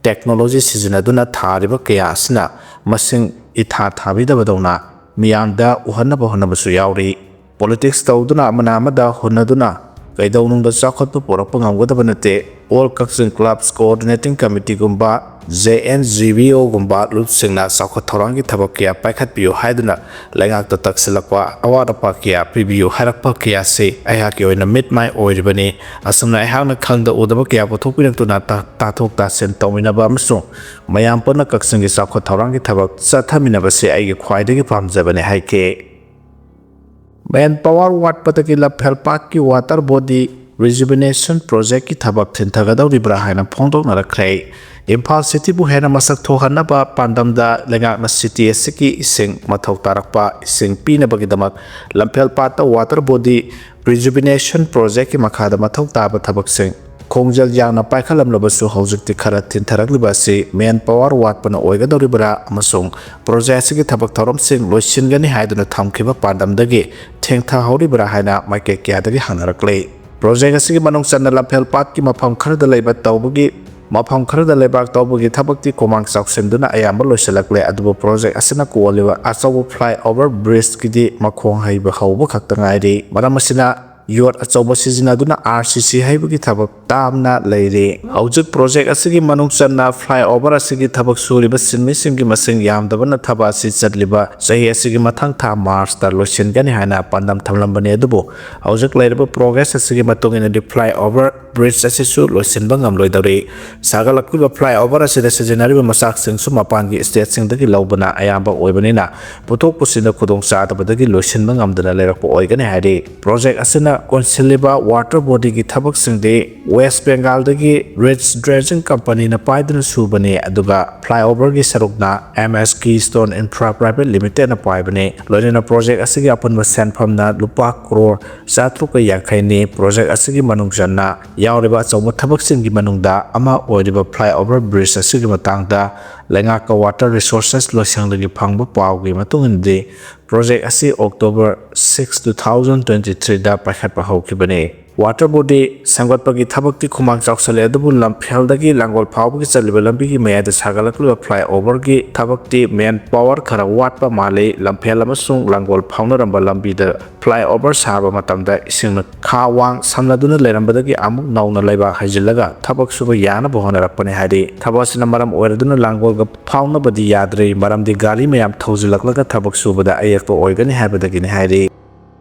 ꯇꯦꯛꯅꯣꯂꯣꯖꯤ ꯁꯤꯖꯤꯟꯅꯗꯨꯅ ꯊꯥꯔꯤꯕ ꯀꯌꯥ ꯑꯁꯤꯅ ꯃꯁꯤꯡ ꯏꯊꯥ ꯊꯥꯕꯤꯗꯕꯗꯧꯅ ꯃꯤꯌꯥꯝꯗ ꯎꯍꯟꯅꯕ ꯍꯣꯠꯅꯕꯁꯨ ꯌꯥꯎꯔꯤ꯫ ꯄꯣꯂꯤꯇꯤꯛꯁ ꯇꯧꯗꯨꯅ ꯑꯃꯅ ꯑꯃꯗ ꯍꯨꯟꯅꯗꯨꯅ ꯀꯩꯗꯧꯅꯨꯡꯗ ꯆꯥꯎꯈꯠꯄ ꯄꯨꯔꯛꯄ ꯉꯝꯒꯗꯕ ꯅꯠꯇꯦ꯫ All Kachin Clubs Coordinating Committeeꯒꯨꯝꯕ, J N G V Oꯒꯨꯝꯕ ꯂꯨꯞꯁꯤꯡꯅ ꯆꯥꯎꯈꯠ ꯊꯧꯔꯥꯡꯒꯤ ꯊꯕꯛ ꯀꯌꯥ ꯄꯥꯏꯈꯠꯄꯤꯌꯨ ꯍꯥꯏꯗꯨꯅ ꯂꯩꯉꯥꯛꯇ ꯇꯛꯁꯤꯜꯂꯛꯄ, ꯑꯋꯥꯠ ꯑꯄꯥ ꯀꯌꯥ ꯄꯤꯕꯤꯌꯨ ꯍꯥꯏꯔꯛꯄ ꯀꯌꯥꯁꯤ ꯑꯩꯍꯥꯛꯀꯤ ꯑꯣꯏꯅ ꯃꯤꯠ ꯃꯥꯏ ꯑꯣꯏꯔꯤꯕꯅꯤ꯫ ꯑꯁꯨꯝꯅ ꯑꯩꯍꯥꯛꯅ ꯈꯪꯗ ꯎꯗꯕ ꯀꯌꯥ ꯄꯨꯊꯣꯛꯄꯤꯔꯛꯇꯨꯅ ꯇꯥ-, ꯇꯥꯊꯣꯛ ꯇꯥꯁꯤꯟ ꯇꯧꯃꯤꯟꯅꯕ ꯑꯃꯁꯨꯡ ꯃꯌꯥꯝ ꯄꯨꯟꯅ ꯀꯛꯆꯤꯡꯒꯤ ꯆꯥꯎꯈꯠ ꯊꯧꯔꯥꯡꯒꯤ ꯊꯕꯛ ꯆꯠꯊꯃꯤꯟꯅꯕꯁꯤ ꯑꯩꯒꯤ ꯈ꯭ꯋꯥꯏꯗꯒꯤ ꯄꯥꯝꯖꯕꯅꯤ ꯍꯥꯏꯈꯤ꯫ ꯃꯦꯟ ꯄꯥꯋꯔ ꯋꯥꯠꯄꯗꯒꯤ ꯂꯝꯐꯦꯜ ꯄꯥꯠꯀꯤ ꯋꯥꯇꯔ ꯕꯣꯗꯤ ꯔꯤꯖꯨꯚꯤꯅꯦꯁꯟ ꯄ꯭ꯔꯣꯖꯦꯛꯀꯤ ꯊꯕꯛ ꯊꯤꯟꯊꯒꯗꯧꯔꯤꯕ꯭ꯔꯥ ꯍꯥꯏꯅ ꯐꯣꯡꯗꯣꯛꯅꯔꯛꯈ꯭ꯔꯦ꯫ ꯏꯝꯐꯥꯜ ꯁꯤꯇꯤꯕꯨ ꯍꯦꯟꯅ ꯃꯁꯛ ꯊꯣꯛꯍꯟꯅꯕ ꯄꯥꯟꯗꯝꯗ ꯂꯩꯉꯥꯛꯅ ꯁꯤꯇꯤ ꯑꯁꯤꯒꯤ ꯏꯁꯤꯡ ꯃꯊꯧ ꯇꯥꯔꯛꯄ ꯏꯁꯤꯡ ꯄꯤꯅꯕꯒꯤꯗꯃꯛ ꯂꯝꯐꯦꯜ ꯄꯥꯠꯇ ꯋꯥꯇꯔ ꯕꯣꯗꯤ ꯔꯤꯖꯨꯚꯤꯅꯦꯁꯟ ꯄ꯭ꯔꯣꯖꯦꯛꯀꯤ ꯃꯈꯥꯗ ꯃꯊꯧ ꯇꯥꯕ ꯊꯕꯛꯁꯤꯡ ꯈꯣꯡꯖꯦꯜ ꯌꯥꯡꯅ ꯄꯥꯏꯈꯠꯂꯝꯂꯕꯁꯨ, ꯍꯧꯖꯤꯛꯇꯤ ꯈꯔ ꯊꯤꯟꯊꯔꯛꯂꯤꯕ ꯑꯁꯤ ꯃꯦꯟ ꯄꯥꯋꯔ ꯋꯥꯠꯄꯅ ꯑꯣꯏꯒꯗꯧꯔꯤꯕ꯭ꯔꯥ ꯑꯃꯁꯨꯡ ꯄ꯭ꯔꯣꯖꯦꯛ ꯑꯁꯤꯒꯤ ꯊꯕꯛ ꯊꯧꯔꯝꯁꯤꯡ ꯂꯣꯏꯁꯤꯟꯒꯅꯤ ꯍꯥꯏꯗꯨꯅ ꯊꯝꯈꯤꯕ ꯄꯥꯟꯗꯝꯗꯒꯤ ꯊꯦꯡꯊꯍꯧꯔꯤꯕ꯭ꯔꯥ ꯍꯥꯏꯅ ꯃꯥꯏꯀꯩ ꯀꯌꯥꯗꯒꯤ ꯍꯪꯅꯔꯛꯂꯤ꯫ ꯄ꯭ꯔꯣꯖꯦꯛ ꯑꯁꯤꯒꯤ ꯃꯅꯨꯡ ꯆꯟꯅ ꯂꯝꯐꯦꯜ ꯄꯥꯠꯀꯤ ꯃꯐꯝ ꯈꯔꯗ ꯂꯩꯕ ꯇꯧꯕꯒꯤ ꯃꯐꯝ ꯈꯔꯗ ꯂꯩꯕꯥꯛ ꯇꯧꯕꯒꯤ ꯊꯕꯛꯇꯤ ꯈꯨꯃꯥꯡ ꯆꯥꯎꯁꯤꯟꯗꯨꯅ ꯑꯌꯥꯝꯕ ꯂꯣꯏꯁꯤꯜꯂꯛꯂꯦ, ꯑꯗꯨꯕꯨ ꯄ꯭ꯔꯣꯖꯦꯛ ꯑꯁꯤꯅ ꯀꯣꯜꯂꯤꯕ ꯑꯆꯧꯕ ꯐ꯭ꯂꯥꯏ ꯑꯣꯚꯔ ꯕ꯭ꯔꯤꯖꯀꯤꯗꯤ ꯃꯈꯣꯡ ꯍꯩꯕ ꯍꯧꯕ ꯈꯛꯇ ꯉꯥꯏꯔꯤ꯫ ꯃꯔꯝ ꯑꯁꯤꯅ ꯌꯣꯠ ꯑꯆꯧꯕ ꯁꯤꯖꯤꯟꯅꯗꯨꯅ ꯑꯥꯔ ꯁꯤ ꯁꯤ ꯍꯩꯕꯒꯤ ꯊꯕꯛ ꯇꯥꯝꯅ ꯂꯩꯔꯤ꯫ ꯍꯧꯖꯤꯛ ꯄ꯭ꯔꯣꯖꯦꯛ ꯑꯁꯤꯒꯤ ꯃꯅꯨꯡ ꯆꯟꯅ ꯐ꯭ꯂꯥꯏ ꯑꯣꯚꯔ ꯑꯁꯤꯒꯤ ꯊꯕꯛ ꯁꯨꯔꯤꯕ ꯁꯤꯟꯃꯤꯁꯤꯡꯒꯤ ꯃꯁꯤꯡ ꯌꯥꯝꯗꯕꯅ ꯊꯕꯛ ꯑꯁꯤ ꯆꯠꯂꯤꯕ ꯆꯍꯤ ꯑꯁꯤꯒꯤ ꯃꯊꯪ ꯊꯥ ꯃꯥꯔꯆꯇ ꯂꯣꯏꯁꯤꯟꯒꯅꯤ ꯍꯥꯏꯅ ꯄꯥꯟꯗꯝ ꯊꯝꯂꯝꯕꯅꯤ, ꯑꯗꯨꯕꯨ ꯍꯧꯖꯤꯛ ꯂꯩꯔꯤꯕ ꯄ꯭ꯔꯣꯒ꯭ꯔꯦꯁ ꯑꯁꯤꯒꯤ ꯃꯇꯨꯡ ꯏꯟꯅꯗꯤ ꯐ꯭ꯂꯥꯏ ꯑꯣꯚꯔ ꯕ꯭ꯔꯤꯖ ꯑꯁꯤꯁꯨ ꯂꯣꯏꯁꯤꯟꯕ ꯉꯝꯂꯣꯏꯗꯧꯔꯤ꯫ ꯁꯥꯒꯠꯂꯛꯂꯤꯕ ꯐ꯭ꯂꯥꯏ ꯑꯣꯚꯔ ꯑꯁꯤꯗ ꯁꯤꯖꯤꯟꯅꯔꯤꯕ ꯃꯆꯥꯛꯁꯤꯡꯁꯨ ꯃꯄꯥꯟꯒꯤ ꯁ꯭ꯇꯦꯠꯁꯤꯡꯗꯒꯤ ꯂꯧꯕꯅ ꯑꯌꯥꯝꯕ ꯑꯣꯏꯕꯅꯤꯅ, ꯄꯨꯊꯣꯛ ꯄꯨꯁꯤꯟꯗ ꯈꯨꯗꯣꯡꯆꯥꯗꯕꯗꯒꯤ ꯂꯣꯏꯁꯤꯟꯕ ꯉꯝꯗꯅ ꯂꯩꯔꯛꯄ ꯑꯣꯏꯒꯅꯤ ꯍꯥꯏꯔꯤ꯫ ꯄ꯭ꯔꯣꯖꯦꯛ ꯑꯁꯤꯅ ꯀꯣꯟꯁꯤꯜꯂꯤꯕ ꯋꯥꯇꯔ ꯕꯣꯗꯤꯒꯤ ꯊꯕꯛꯁꯤꯡꯗꯤ ꯋꯦꯁ ꯕꯦꯡꯒꯥꯜꯗꯒꯤ ꯔꯤꯆ ꯗ꯭ꯔꯦꯖꯤꯡ ꯀꯝꯄꯅꯤꯅ ꯄꯥꯏꯗꯨꯅ ꯁꯨꯕꯅꯤ, ꯑꯗꯨꯒ ꯐ꯭ꯂꯥꯏ ꯑꯣꯚꯔꯒꯤ ꯁꯔꯨꯛꯅ ꯑꯦꯝ ꯑꯦꯁ ꯀꯤ ꯁ꯭ꯇꯣꯟ ꯏꯟꯐ꯭ꯔꯥ ꯄ꯭ꯔꯥꯏꯚꯦꯠ ꯂꯤꯃꯤꯇꯦꯗꯅ ꯄꯥꯏꯕꯅꯤ꯫ ꯂꯣꯏꯅꯅ ꯄ꯭ꯔꯣꯖꯦꯛ ꯑꯁꯤꯒꯤ ꯑꯄꯨꯟꯕ ꯁꯦꯟꯐꯝꯅ ꯂꯨꯄꯥ ꯀ꯭ꯔꯣꯔ ꯆꯥꯇ꯭ꯔꯨꯛꯀ ꯌꯥꯡꯈꯩꯅꯤ꯫ ꯄ꯭ꯔꯣꯖꯦꯛ ꯑꯁꯤꯒꯤ ꯃꯅꯨꯡ ꯆꯟꯅ ꯌꯥꯎꯔꯤꯕ ꯑꯆꯧꯕ ꯊꯕꯛꯁꯤꯡꯒꯤ ꯃꯅꯨꯡꯗ ꯑꯃ ꯑꯣꯏꯔꯤꯕ ꯐ꯭ꯂꯥꯏ ꯑꯣꯚꯔ ꯕ꯭ꯔꯤꯖ ꯑꯁꯤꯒꯤ ꯃꯇꯥꯡꯗ ꯂꯩꯉꯥꯛꯀ ꯋꯥꯇꯔ ꯔꯤꯁꯣꯔꯁꯦꯁ ꯂꯣꯏꯁꯪꯗꯒꯤ ꯐꯪꯕ ꯄꯥꯎꯒꯤ ꯃꯇꯨꯡ ꯏꯟꯅꯗꯤ, ꯄ꯭ꯔꯣꯖꯦꯛ ꯑꯁꯤ October six, two thousand twenty ꯊ꯭ꯔꯤꯗ ꯄꯥꯏꯈꯠꯄ ꯍꯧꯈꯤꯕꯅꯤ꯫ ꯋꯥꯇꯔ ꯕꯣꯗꯤ ꯁꯦꯝꯒꯠꯄꯒꯤ ꯊꯕꯛꯇꯤ ꯈꯨꯃꯥꯡ ꯆꯥꯎꯁꯜꯂꯦ, ꯑꯗꯨꯕꯨ ꯂꯝꯐꯦꯜꯗꯒꯤ ꯂꯥꯡꯒꯣꯜ ꯐꯥꯎꯕꯒꯤ ꯆꯠꯂꯤꯕ ꯂꯝꯕꯤꯒꯤ ꯃꯌꯥꯏꯗ ꯁꯥꯒꯠꯂꯛꯂꯤꯕ ꯐ꯭ꯂꯥꯏ ꯑꯣꯚꯔꯒꯤ ꯊꯕꯛꯇꯤ ꯃꯦꯟ ꯄꯥꯋꯔ ꯈꯔ ꯋꯥꯠꯄ ꯃꯥꯜꯂꯤ꯫ ꯂꯝꯐꯦꯜ ꯑꯃꯁꯨꯡ ꯂꯥꯡꯒꯣꯜ ꯐꯥꯎꯅꯔꯝꯕ ꯂꯝꯕꯤꯗ ꯐ꯭ꯂꯥꯏ ꯑꯣꯚꯔ ꯁꯥꯕ ꯃꯇꯝꯗ ꯏꯁꯤꯡꯅ ꯈꯥ ꯋꯥꯡ ꯁꯝꯅꯗꯨꯅ ꯂꯩꯔꯝꯕꯗꯒꯤ ꯑꯃꯨꯛ ꯅꯧꯅ ꯂꯩꯕꯥꯛ ꯍꯩꯖꯤꯜꯂꯒ ꯊꯕꯛ ꯁꯨꯕ ꯌꯥꯅꯕ ꯍꯣꯠꯅꯔꯛꯄꯅꯤ ꯍꯥꯏꯔꯤ꯫ ꯊꯕꯛ ꯑꯁꯤꯅ ꯃꯔꯝ ꯑꯣꯏꯔꯗꯨꯅ ꯂꯥꯡꯒꯣꯜꯒ ꯐꯥꯎꯅꯕꯗꯤ ꯌꯥꯗ꯭ꯔꯤ, ꯃꯔꯝꯗꯤ ꯒꯥꯔꯤ ꯃꯌꯥꯝ ꯊꯧꯖꯤꯜꯂꯛꯂꯒ ꯊꯕꯛ ꯁꯨꯕꯗ ꯑꯌꯦꯠꯄ ꯑꯣꯏꯒꯅꯤ ꯍꯥꯏꯕꯗꯒꯤꯅꯤ ꯍꯥꯏꯔꯤ꯫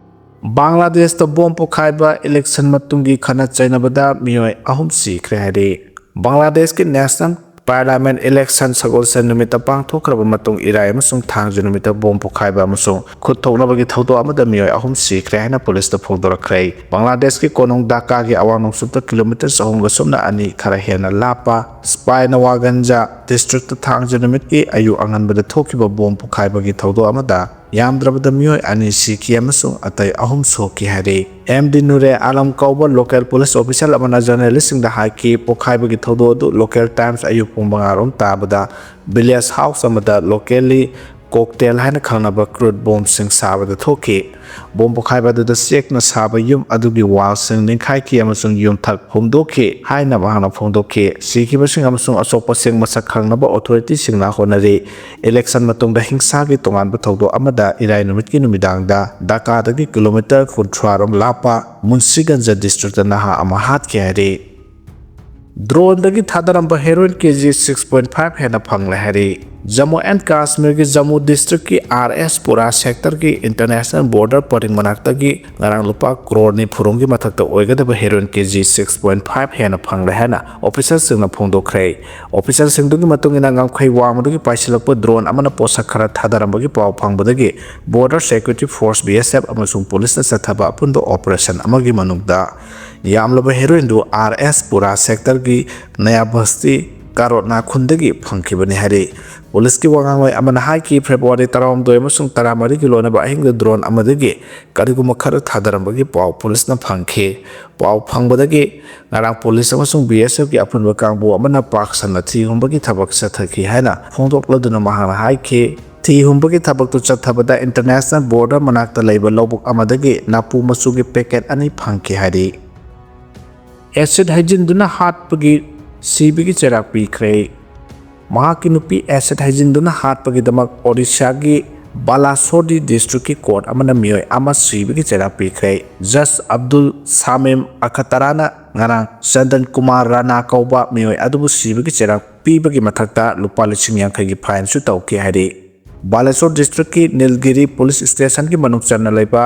ꯕꯪꯒ꯭ꯂꯥꯗꯦꯁꯇ ꯕꯣꯝ ꯄꯣꯈꯥꯏꯕ, ꯏꯂꯦꯛꯁꯟ ꯃꯇꯨꯡꯒꯤ ꯈꯠꯅ ꯆꯩꯅꯕꯗ ꯃꯤꯑꯣꯏ ꯑꯍꯨꯝ ꯁꯤꯈ꯭ꯔꯦ ꯍꯥꯏꯔꯤ꯫ ꯕꯪꯒ꯭ꯂꯥꯗꯦꯁꯀꯤ ꯅꯦꯁꯅꯦꯜ ꯄꯥꯔꯂꯥꯃꯦꯟ ꯏꯂꯦꯛꯁꯟ ꯁꯒꯣꯜꯁꯦꯟ ꯅꯨꯃꯤꯠꯇ ꯄꯥꯡꯊꯣꯛꯈ꯭ꯔꯕ ꯃꯇꯨꯡ, ꯏꯔꯥꯏ ꯑꯃꯁꯨꯡ ꯊꯥꯡꯖ ꯅꯨꯃꯤꯠꯇ ꯕꯣꯝ ꯄꯣꯈꯥꯏꯕ ꯑꯃꯁꯨꯡ ꯈꯨꯠ ꯊꯣꯛꯅꯕꯒꯤ ꯊꯧꯗꯣꯛ ꯑꯃꯗ ꯃꯤꯑꯣꯏ ꯑꯍꯨꯝ ꯁꯤꯈ꯭ꯔꯦ ꯍꯥꯏꯅ ꯄꯨꯂꯤꯁꯇ ꯐꯣꯡꯗꯣꯔꯛꯈ꯭ꯔꯦ꯫ ꯕꯪꯒ꯭ꯂꯥꯗꯦꯁꯀꯤ ꯀꯣꯅꯨꯡ ꯙꯥꯀꯥꯒꯤ ꯑꯋꯥꯡ ꯅꯣꯡꯆꯨꯞꯇ ꯀꯤꯂꯣꯃꯤꯇꯔ ꯆꯍꯨꯝꯒ ꯁꯨꯞꯅ ꯑꯅꯤ ꯈꯔ ꯍꯦꯟꯅ ꯂꯥꯞꯄ ꯁ꯭ꯄꯥꯏꯅꯋꯥꯒꯟꯖ ꯗꯤꯁꯇ꯭ꯔꯤꯛꯇ ꯊꯥꯡꯖ ꯅꯨꯃꯤꯠꯀꯤ ꯑꯌꯨꯛ ꯑꯉꯟꯕꯗ ꯊꯣꯛꯈꯤꯕ ꯕꯣꯝ ꯄꯣꯈꯥꯏꯕꯒꯤ ꯊꯧꯗꯣꯛ ꯑꯃꯗ ꯌꯥꯝꯗ꯭ꯔꯕꯗ ꯃꯤꯑꯣꯏ ꯑꯅꯤ ꯁꯤꯈꯤ ꯑꯃꯁꯨꯡ ꯑꯇꯩ ꯑꯍꯨꯝ ꯁꯣꯛꯈꯤ ꯍꯥꯏꯔꯤ꯫ ꯑꯦꯝ ꯗꯤ ꯅꯨꯔꯦ ꯑꯥꯂꯝ ꯀꯧꯕ ꯂꯣꯀꯦꯜ ꯄꯨꯂꯤꯁ ꯑꯣꯐꯤꯁꯤꯌꯦꯜ ꯑꯃꯅ ꯖꯔꯅꯦꯂꯤꯁꯁꯤꯡꯗ ꯍꯥꯏꯈꯤ, ꯄꯣꯈꯥꯏꯕꯒꯤ ꯊꯧꯗꯣꯛ ꯑꯗꯨ ꯂꯣꯀꯦꯜ ꯇꯥꯏꯝꯁ ꯑꯌꯨꯛ ꯄꯨꯡ ꯃꯉꯥ ꯔꯣꯝ ꯇꯥꯕꯗ ꯚꯤꯂꯦꯖ ꯍꯥꯎꯁ ꯑꯃꯗ ꯂꯣꯀꯦꯜꯂꯤ ꯀꯣꯛꯇꯦꯜ ꯍꯥꯏꯅ ꯈꯪꯅꯕ ꯀ꯭ꯔꯨꯗ ꯕꯣꯝꯁꯤꯡ ꯁꯥꯕꯗ ꯊꯣꯛꯈꯤ꯫ ꯕꯣꯝ ꯄꯣꯈꯥꯏꯕ ꯑꯗꯨꯗ ꯆꯦꯛꯅ ꯁꯥꯕ ꯌꯨꯝ ꯑꯗꯨꯒꯤ ꯋꯥꯜꯁꯤꯡ ꯅꯤꯡꯈꯥꯏꯈꯤ ꯑꯃꯁꯨꯡ ꯌꯨꯝꯊꯛ ꯍꯨꯝꯗꯣꯛꯈꯤ ꯍꯥꯏꯅ ꯃꯍꯥꯛꯅ ꯐꯣꯡꯗꯣꯛꯈꯤ꯫ ꯁꯤꯈꯤꯕꯁꯤꯡ ꯑꯃꯁꯨꯡ ꯑꯁꯣꯛꯄꯁꯤꯡ ꯃꯁꯛ ꯈꯪꯅꯕ ꯑꯣꯊꯣꯔꯤꯇꯤꯁꯤꯡꯅ ꯍꯣꯠꯅꯔꯤ꯫ ꯏꯂꯦꯛꯁꯟ ꯃꯇꯨꯡꯗ ꯍꯤꯡꯁꯥꯒꯤ ꯇꯣꯉꯥꯟꯕ ꯊꯧꯗꯣꯛ ꯑꯃꯗ ꯏꯔꯥꯏ ꯅꯨꯃꯤꯠꯀꯤ ꯅꯨꯃꯤꯗꯥꯡꯗ ꯗꯥꯀꯥꯗꯒꯤ ꯀꯤꯂꯣꯃꯤꯇꯔ ꯀꯨꯟꯊ꯭ꯔꯥ ꯔꯣꯝ ꯂꯥꯞꯄ ꯃꯨꯟꯁꯤꯒꯟꯖ ꯗꯤꯁꯇ꯭ꯔꯤꯛꯇ ꯅꯍꯥ ꯑꯃ ꯍꯥꯠꯈꯤ ꯍꯥꯏꯔꯤ꯫ ꯗ꯭ꯔꯣꯟꯗꯒꯤ ꯊꯥꯗꯔꯝꯕ ꯍꯦꯔꯣꯏꯟ ꯀꯦ ꯖꯤ ꯁꯤꯛꯁ ꯄꯣꯏꯟ ꯐꯥꯏꯚ ꯍꯦꯟꯅ ꯐꯪꯂꯦ ꯍꯥꯏꯔꯤ꯫ ꯖꯝꯃꯨ ꯑꯦꯟ ꯀꯥꯁꯃꯤꯔꯒꯤ ꯖꯝꯃꯨ ꯗꯤꯁꯇ꯭ꯔꯤꯛꯀꯤ ꯑꯥꯔ ꯑꯦꯁ ꯄꯨꯔꯥ ꯁꯦꯛꯇꯔꯒꯤ ꯏꯟꯇꯔꯅꯦꯁꯅꯦꯜ ꯕꯣꯔꯗꯔ ꯄꯔꯤꯡ ꯃꯅꯥꯛꯇꯒꯤ ꯉꯔꯥꯡ ꯂꯨꯄꯥ ꯀ꯭ꯔꯣꯔ ꯅꯤꯐꯨ ꯔꯣꯝꯒꯤ ꯃꯊꯛꯇ ꯑꯣꯏꯒꯗꯕ ꯍꯦꯔꯣꯏꯟ ꯀꯦ ꯖꯤ ꯁꯤꯛꯁ ꯄꯣꯏꯟ ꯐꯥꯏꯚ ꯍꯦꯟꯅ ꯐꯪꯂꯦ ꯍꯥꯏꯅ ꯑꯣꯐꯤꯁꯤꯌꯦꯜꯁꯤꯡꯅ ꯐꯣꯡꯗꯣꯛꯈ꯭ꯔꯦ꯫ ꯑꯣꯐꯤꯁꯤꯌꯦꯜꯁꯤꯡꯗꯨꯒꯤ ꯃꯇꯨꯡ ꯏꯟꯅ, ꯉꯝꯈꯩ ꯋꯥꯡꯃꯗꯒꯤ ꯄꯥꯏꯁꯤꯜꯂꯛꯄ ꯗ꯭ꯔꯣꯟ ꯑꯃꯅ ꯄꯣꯠꯁꯛ ꯈꯔ ꯊꯥꯗꯔꯝꯕꯒꯤ ꯄꯥꯎ ꯐꯪꯕꯗꯒꯤ ꯕꯣꯔꯗꯔ ꯁꯦꯀ꯭ꯌꯨꯔꯤꯇꯤ ꯐꯣꯔꯁ, ꯕꯤ ꯑꯦꯁ ꯑꯦꯐ, ꯑꯃꯁꯨꯡ ꯄꯨꯂꯤꯁꯅ ꯆꯠꯊꯕ ꯑꯄꯨꯟꯕ ꯑꯣꯄꯔꯦꯁꯟ ꯑꯃꯒꯤ ꯃꯅꯨꯡꯗ ꯌꯥꯝꯂꯕ ꯍꯦꯔꯣꯏꯟꯗꯨ ꯑꯥꯔ ꯑꯦꯁ ꯄꯨꯔꯥ ꯁꯦꯛꯇꯔꯒꯤ ꯅꯌꯥꯕꯁꯇꯤ ꯀꯥꯔꯣꯠꯅꯥ ꯈꯨꯟꯗꯒꯤ ꯐꯪꯈꯤꯕꯅꯤ ꯍꯥꯏꯔꯤ꯫ ꯄꯨꯂꯤꯁꯀꯤ ꯋꯥꯉꯥꯡꯂꯣꯏ ꯑꯃꯅ ꯍꯥꯏꯈꯤ, ꯐꯦꯕ꯭ꯔꯨꯋꯥꯔꯤ ꯇꯔꯥꯍꯨꯝꯗꯣꯏ ꯑꯃꯁꯨꯡ ꯇꯔꯥꯃꯔꯤꯒꯤ ꯂꯣꯏꯅꯕ ꯑꯍꯤꯡꯗ ꯗ꯭ꯔꯣꯟ ꯑꯃꯗꯒꯤ ꯀꯔꯤꯒꯨꯝꯕ ꯈꯔ ꯊꯥꯗꯔꯝꯕꯒꯤ ꯄꯥꯎ ꯄꯨꯂꯤꯁꯅ ꯐꯪꯈꯤ꯫ ꯄꯥꯎ ꯐꯪꯕꯗꯒꯤ ꯉꯔꯥꯡ ꯄꯨꯂꯤꯁ ꯑꯃꯁꯨꯡ ꯕꯤ ꯑꯦꯁ ꯑꯦꯐꯀꯤ ꯑꯄꯨꯟꯕ ꯀꯥꯡꯕꯨ ꯑꯃꯅ ꯄꯥꯛ ꯁꯟꯅ ꯊꯤ ꯍꯨꯝꯕꯒꯤ ꯊꯕꯛ ꯆꯠꯊꯈꯤ ꯍꯥꯏꯅ ꯐꯣꯡꯗꯣꯛꯂꯗꯨꯅ ꯃꯍꯥꯛꯅ ꯍꯥꯏꯈꯤ, ꯊꯤ ꯍꯨꯝꯕꯒꯤ ꯊꯕꯛꯇꯨ ꯆꯠꯊꯕꯗ ꯏꯟꯇꯔꯅꯦꯁꯅꯦꯜ ꯕꯣꯔꯗꯔ ꯃꯅꯥꯛꯇ ꯂꯩꯕ ꯂꯧꯕꯨꯛ ꯑꯃꯗꯒꯤ ꯅꯥꯄꯨ ꯃꯆꯨꯒꯤ ꯄꯦꯀꯦꯠ ꯑꯅꯤ ꯐꯪꯈꯤ ꯍꯥꯏꯔꯤ꯫ ꯑꯦꯁꯤꯗ ꯍꯩꯖꯤꯟꯗꯨꯅ ꯍꯥꯠꯄꯒꯤ ꯁꯤꯕꯒꯤ ꯆꯩꯔꯥꯛ ꯄꯤꯈ꯭ꯔꯦ꯫ ꯃꯍꯥꯛꯀꯤ ꯅꯨꯄꯤ ꯑꯦꯁꯤꯗ ꯍꯩꯖꯤꯟꯗꯨꯅ ꯍꯥꯠꯄꯒꯤꯗꯃꯛ ꯑꯣꯔꯤꯁꯥꯒꯤ ꯕꯥꯂꯥꯁꯣꯔꯗꯤ ꯗꯤꯁꯇ꯭ꯔꯤꯛꯀꯤ ꯀꯣꯔꯠ ꯑꯃꯅ ꯃꯤꯑꯣꯏ ꯑꯃ ꯁꯤꯕꯒꯤ ꯆꯩꯔꯥꯛ ꯄꯤꯈ꯭ꯔꯦ꯫ ꯖꯁ ꯑꯕꯗꯨꯜ ꯁꯥꯃꯤꯝ ꯑꯈꯇꯔꯥꯅ ꯉꯔꯥꯡ ꯆꯟꯗꯟ ꯀꯨꯃꯥꯔ ꯔꯥꯅꯥ ꯀꯧꯕ ꯃꯤꯑꯣꯏ ꯑꯗꯨꯕꯨ ꯁꯤꯕꯒꯤ ꯆꯩꯔꯥꯛ ꯄꯤꯕꯒꯤ ꯃꯊꯛꯇ ꯂꯨꯄꯥ ꯂꯤꯁꯤꯡ ꯌꯥꯡꯈꯩꯒꯤ ꯐꯥꯏꯟꯁꯨ ꯇꯧꯈꯤ ꯍꯥꯏꯔꯤ꯫ ꯕꯥꯂꯦꯁꯣꯔ ꯗꯤꯁꯇ꯭ꯔꯤꯛꯀꯤ ꯅꯤꯜꯒꯤꯔꯤ ꯄꯨꯂꯤꯁ ꯁ꯭ꯇꯦꯁꯟꯒꯤ ꯃꯅꯨꯡ ꯆꯟꯅ ꯂꯩꯕ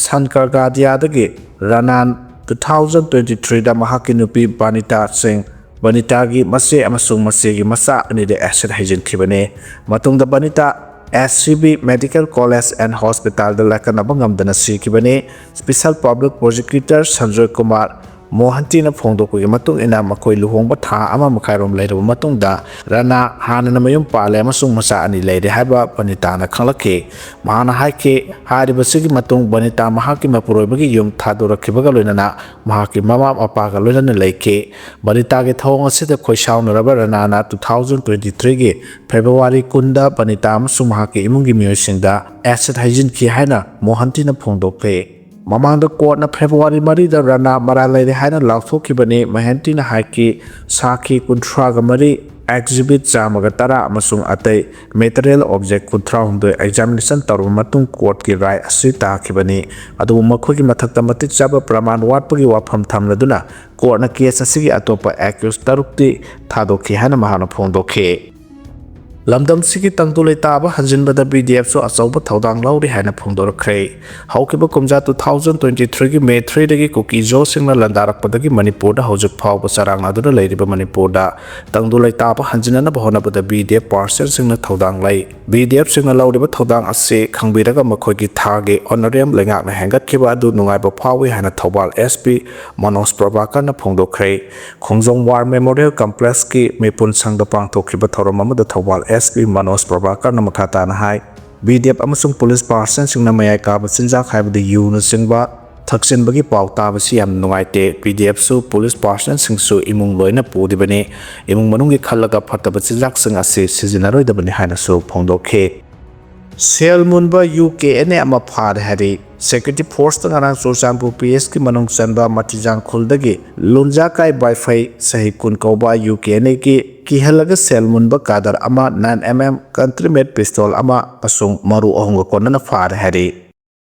ꯁꯟꯀꯔꯒꯥꯗꯤꯌꯥꯗꯒꯤ ꯔꯥꯅꯥꯟ ꯇꯨ ꯊꯥꯎꯖꯟ ꯇ꯭ꯋꯦꯟꯇꯤ ꯊ꯭ꯔꯤꯗ ꯃꯍꯥꯛꯀꯤ ꯅꯨꯄꯤ ꯕꯥꯅꯤꯇꯥ ꯁꯤꯡ, ꯕꯥꯅꯤꯇꯥꯒꯤ ꯃꯆꯦ ꯑꯃꯁꯨꯡ ꯃꯆꯦꯒꯤ ꯃꯆꯥ ꯑꯅꯤꯗ ꯑꯦꯁꯤꯗ ꯍꯩꯖꯤꯟꯈꯤꯕꯅꯤ꯫ ꯃꯇꯨꯡꯗ ꯕꯥꯅꯤꯇꯥ S C B medical college and ꯍꯣꯁꯄꯤꯇꯥꯜꯗ ꯂꯥꯏꯀꯠꯅꯕ ꯉꯝꯗꯅ ꯁꯤꯈꯤꯕꯅꯤ꯫ Special public prosecutor Sanjoy Kumar ꯃꯣꯍꯟꯇꯤꯅ ꯐꯣꯡꯗꯣꯛꯄꯒꯤ ꯃꯇꯨꯡ ꯏꯟꯅ, ꯃꯈꯣꯏ ꯂꯨꯍꯣꯡꯕ ꯊꯥ ꯑꯃ ꯃꯈꯥꯏꯔꯣꯝ ꯂꯩꯔꯕ ꯃꯇꯨꯡꯗ ꯔꯅꯥ ꯍꯥꯟꯅꯅ ꯃꯌꯨꯝ ꯄꯥꯜꯂꯦ ꯑꯃꯁꯨꯡ ꯃꯆꯥ ꯑꯅꯤ ꯂꯩꯔꯦ ꯍꯥꯏꯕ ꯕꯅꯤꯇꯥꯅ ꯈꯪꯂꯛꯈꯤ꯫ ꯃꯍꯥꯛꯅ ꯍꯥꯏꯈꯤ, ꯍꯥꯏꯔꯤꯕꯁꯤꯒꯤ ꯃꯇꯨꯡ ꯕꯅꯤꯇꯥ ꯃꯍꯥꯛꯀꯤ ꯃꯄꯨꯔꯣꯏꯕꯒꯤ ꯌꯨꯝ ꯊꯥꯗꯣꯔꯛꯈꯤꯕꯒ ꯂꯣꯏꯅꯅ ꯃꯍꯥꯛꯀꯤ ꯃꯃꯥ ꯃꯄꯥꯒ ꯂꯣꯏꯅꯅ ꯂꯩꯈꯤ꯫ ꯕꯅꯤꯇꯥꯒꯤ ꯊꯧꯑꯣꯡ ꯑꯁꯤꯗ ꯈꯣꯏꯁꯥꯎꯅꯔꯕ ꯔꯅꯥꯅ two thousand twenty threeꯒꯤ February ꯀꯨꯟꯗ ꯕꯅꯤꯇꯥ ꯑꯃꯁꯨꯡ ꯃꯍꯥꯛꯀꯤ ꯏꯃꯨꯡꯒꯤ ꯃꯤꯑꯣꯏꯁꯤꯡꯗ acid ꯍꯩꯖꯤꯟꯈꯤ ꯍꯥꯏꯅ ꯃꯣꯍꯟꯇꯤꯅ ꯐꯣꯡꯗꯣꯛꯈꯤ꯫ ꯃꯃꯥꯡꯗ ꯀꯣꯔꯠꯅ February ꯃꯔꯤꯗ ꯔꯅꯥ ꯃꯔꯥꯜ ꯂꯩꯔꯦ ꯍꯥꯏꯅ ꯂꯥꯎꯊꯣꯛꯈꯤꯕꯅꯤ꯫ ꯃꯣꯍꯟꯇꯤꯅ ꯍꯥꯏꯈꯤ, ꯁꯥꯈꯤ ꯀꯨꯟꯊ꯭ꯔꯥꯒ ꯃꯔꯤ, exhibit ꯆꯥꯝꯃꯒ ꯇꯔꯥ ꯑꯃꯁꯨꯡ ꯑꯇꯩ material object ꯀꯨꯟꯊ꯭ꯔꯥꯍꯨꯝꯗꯣꯏ examination ꯇꯧꯔꯕ ꯃꯇꯨꯡ ꯀꯣꯔꯠꯀꯤ ꯔꯥꯏ ꯑꯁꯤ ꯇꯥꯈꯤꯕꯅꯤ꯫ ꯑꯗꯨꯕꯨ ꯃꯈꯣꯏꯒꯤ ꯃꯊꯛꯇ ꯃꯇꯤꯛ ꯆꯥꯕ ꯄ꯭ꯔꯃꯥꯟ ꯋꯥꯠꯄꯒꯤ ꯋꯥꯐꯝ ꯊꯝꯂꯗꯨꯅ ꯀꯣꯔꯠꯅ case ꯑꯁꯤꯒꯤ ꯑꯇꯣꯞꯄ accused ꯇꯔꯨꯛꯇꯤ ꯊꯥꯗꯣꯛꯈꯤ ꯍꯥꯏꯅ ꯃꯍꯥꯛꯅ ꯐꯣꯡꯗꯣꯛꯈꯤ꯫ ꯂꯝꯗꯝꯁꯤꯒꯤ ꯇꯪꯗꯨ ꯂꯩꯇꯥꯕ ꯍꯟꯖꯤꯟꯕꯗ BDFꯁꯨ ꯑꯆꯧꯕ ꯊꯧꯗꯥꯡ ꯂꯧꯔꯤ ꯍꯥꯏꯅ ꯐꯣꯡꯗꯣꯔꯛꯈ꯭ꯔꯦ꯫ ꯍꯧꯈꯤꯕ ꯀꯨꯝꯖꯥ two thousand twenty threeꯒꯤ May threeꯗꯒꯤ ꯀꯨꯀꯤꯖꯣꯁꯤꯡꯅ ꯂꯥꯟꯗꯥꯔꯛꯄꯗꯒꯤ ꯃꯅꯤꯄꯨꯔꯗ ꯍꯧꯖꯤꯛ ꯐꯥꯎꯕ ꯆꯔꯥꯡꯅꯗꯨꯅ ꯂꯩꯔꯤꯕ ꯃꯅꯤꯄꯨꯔꯗ ꯇꯪꯗꯨ ꯂꯩꯇꯥꯕ ꯍꯟꯖꯤꯟꯅꯅꯕ ꯍꯣꯠꯅꯕꯗ BDF personnelꯁꯤꯡꯅ ꯊꯧꯗꯥꯡ ꯂꯩ꯫ BDFꯁꯤꯡꯅ ꯂꯧꯔꯤꯕ ꯊꯧꯗꯥꯡ ꯑꯁꯤ ꯈꯪꯕꯤꯔꯒ ꯃꯈꯣꯏꯒꯤ ꯊꯥꯒꯤ honorarium ꯂꯩꯉꯥꯛꯅ ꯍꯦꯟꯒꯠꯈꯤꯕ ꯑꯗꯨ ꯅꯨꯡꯉꯥꯏꯕ ꯐꯥꯎꯏ ꯍꯥꯏꯅ ꯊꯧꯕꯥꯜ SP ꯃꯅꯣꯖ ꯄ꯭ꯔꯚꯥꯀꯔꯅ ꯐꯣꯡꯗꯣꯛꯈ꯭ꯔꯦ꯫ ꯈꯣꯡꯖꯣꯝ War Memorial Complexꯀꯤ ꯃꯤꯄꯨꯟ ꯁꯪꯗ ꯄꯥꯡꯊꯣꯛꯈꯤꯕ ꯊꯧꯔꯝ ꯑꯃꯗ ꯊꯧꯕꯥꯜ SP ꯃꯅꯣꯖ ꯄ꯭ꯔꯚꯥꯀꯔꯅ ꯃꯈꯥ ꯇꯥꯅ ꯍꯥꯏ, BDF ꯑꯃꯁꯨꯡ police personnelꯁꯤꯡꯅ ꯃꯌꯥꯏ ꯀꯥꯕ ꯆꯤꯟꯖꯥꯛ ꯍꯥꯏꯕꯗꯤ ꯌꯨꯅꯆꯤꯡꯕ ꯊꯛꯆꯤꯟꯕꯒꯤ ꯄꯥꯎ ꯇꯥꯕꯁꯤ ꯌꯥꯝꯅ ꯅꯨꯡꯉꯥꯏꯇꯦ꯫ BDFꯁꯨ police personnelꯁꯤꯡꯁꯨ ꯏꯃꯨꯡ ꯂꯣꯏꯅ ꯄꯨꯔꯤꯕꯅꯤ꯫ ꯏꯃꯨꯡ ꯃꯅꯨꯡꯒꯤ ꯈꯜꯂꯒ ꯐꯠꯇꯕ ꯆꯤꯟꯖꯥꯛꯁꯤꯡ ꯑꯁꯤ ꯁꯤꯖꯤꯟꯅꯔꯣꯏꯗꯕꯅꯤ ꯍꯥꯏꯅꯁꯨ ꯐꯣꯡꯗꯣꯛꯈꯤ꯫ ꯁꯦꯜ ꯃꯨꯟꯕ UKNA ꯑꯃ ꯐꯥꯔꯦ ꯍꯥꯏꯔꯤ꯫ Security forceꯇ ꯉꯔꯥꯡ ꯆꯨꯔꯆꯥꯟꯄꯨꯔ PSꯀꯤ ꯃꯅꯨꯡ ꯆꯟꯕ ꯃꯊꯤꯖꯥꯡ ꯈꯨꯜꯗꯒꯤ ꯂꯨꯟꯖꯥꯀꯥꯏ ꯕꯥꯏꯐꯩ ꯆꯍꯤ ꯀꯨꯟ ꯀꯧꯕ UKNAꯒꯤ ꯀꯤꯍꯜꯂꯒ ꯁꯦꯜ ꯃꯨꯟꯕ ꯀꯥꯗꯔ ꯑꯃ, nine MM country made pistol ꯑꯃ ꯑꯃꯁꯨꯡ ꯃꯔꯨ ꯑꯍꯨꯝꯒ ꯀꯣꯟꯅꯅ ꯐꯥꯔꯦ ꯍꯥꯏꯔꯤ꯫